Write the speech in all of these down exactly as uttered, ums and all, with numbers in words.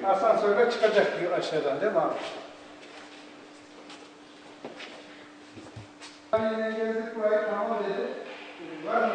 Asansörle çıkacak diyor aşağıdan, değil mi abi? Yani gezdik burayı, tamam dedi. Var mı?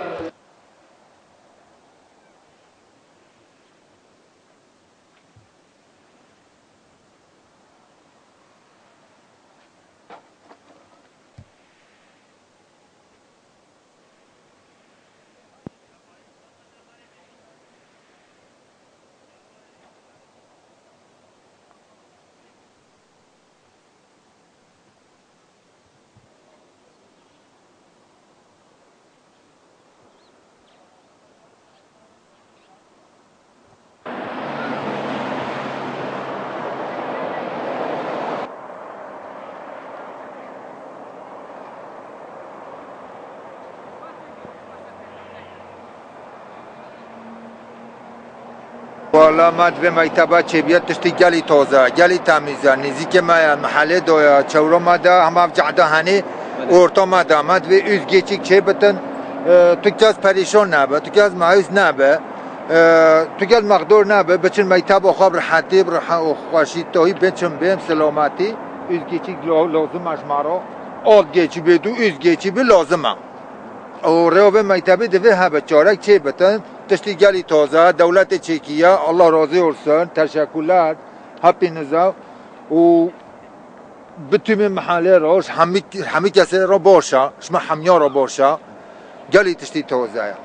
Wala me divê mekteba çêbiye tiştî gelî toze, gelî temîz e. Nêzîkê me ye, mehelê do ye, çewra me de hema ev cehda henî orta me de. Me divê ûz geçîk çêbitin, e, tu kes perîşan nebe, tu kes mayûs nebe, e, tu kes mexdûr nebe, biçin mekteba xwe bi rehetî, bi rehe-, û xweşî tohî biçin bêm selametî. Ûz geçîk lo-, lozim e ji me re. Alt geçî bê dû, ûz geçî bê lozim e. Û rêya vê mektebê divê hebe çarek çêbitin. Tiştî gelî toze, dewletê çêkiye, Allah razî olsun, teşekkürler hepinize. Û bi tümî mehalê re, ji hemî, hemî kesê re baş e, ji me hemiya re baş e. Gelî tiştî toze ye.